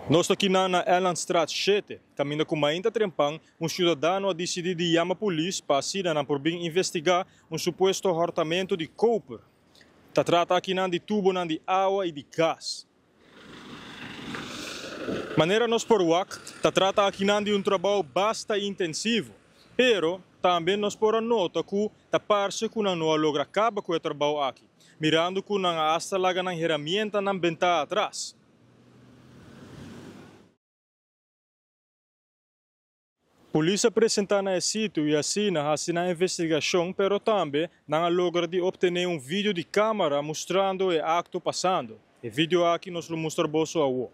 Nos ta akinan na Elandstraat shete, kaminda ku mainta trempan un siudadano a disidí di yama polis pa asina nan por bin investigá un supuesto hòrtamentu di koper. Ta trata akinan di tubonan di awa i di gas. Manera nos por wak, ta trata akinan di un trabou basta intensivo. Pero, tambe nos por a nota ku ta parse ku nan no a logra kaba ku e trabou aki, mirando ku nan a asta laga nan heramientanan bentá atras. Polis a presentá na e sitio i asina hasi nan investigashon pero tambe nan a logra di optené un video di kámara mustrando e akto pasando. E video aki nos lo mustra boso awo.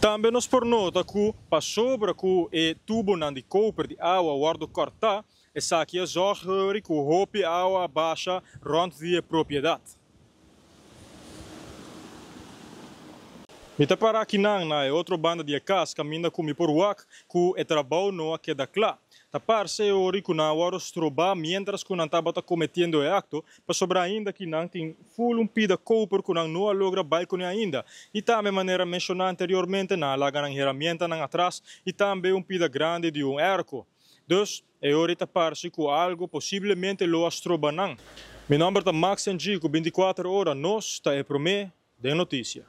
Tambe nos por nota ku pasobra ku e tubonan di koper di awa wòrdu kòrtá, esaki a zòrg hori ku hopi awa a basha rònt di e propiedat. Mi ta para akinan na e otro banda di e kas kaminda ku mi por wak ku e trabou no a keda kla. Ta parse e ori ku nan a wòrdu strobá miéntras ku nan tabata kometiendo e akto, pasobra ainda ki nan tin ful un pida koper ku nan no a logra bai kuné ainda, i tambe manera menshoná anteriormente nan a laga nan heramientanan atras i tambe un pida grandi di un erko. Dus, e ora ei ta parse ku algu posiblemente lo a stroba nan. Mi nòmber ta Max NG ku 24 ora nos ta e promé den notisia.